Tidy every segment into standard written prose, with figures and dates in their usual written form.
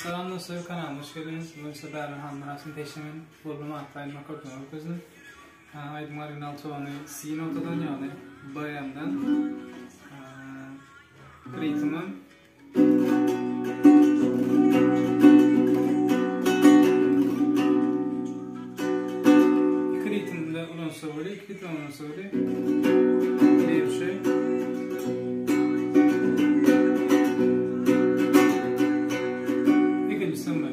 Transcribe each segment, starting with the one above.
Salam dostlar kanalyma hoş geldiňiz. Bugün size Bäbel Hanymyň Rasim Teşemen Boldum atly aýdym akkordyny görkezdim. Aýdymyň original tony Si notadan ýagny BM-den. Ritmi İki ritmde ulansa bolýar, iki ritmde ulansa bolýar. Bir şey. İkinjisi mi?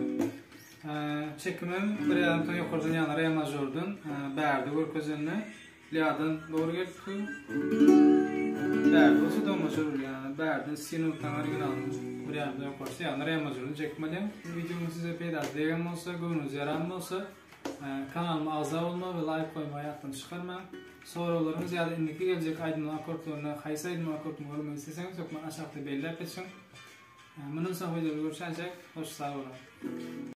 Çekimim bir ýarym ton ýokardan ýagny re mažordan bärde görkezenine Lýadan dogry gelipdi. Bärde bolsa do mažor bolýar. Ýagny bärden si notanyň originalynyň bir ýarymdan ýokarsy, ýagny re mažoryny çekip bolýar. Bu wideomyz size peýdasy degen bolsa, göwnüňize ýaran bolsa, kanalyma agza bolmagy we laýk goýmagy ýatdan çykarmaň. Soraglaryňyz ýa-da indiki geljek aýdymyň akkordlaryna haýsy aýdymyň akkordyny görmek isleseňiz hökman aşakda belläp geçiň. Mundan soňky wideoda görüşänçäk, hoş sag boluň.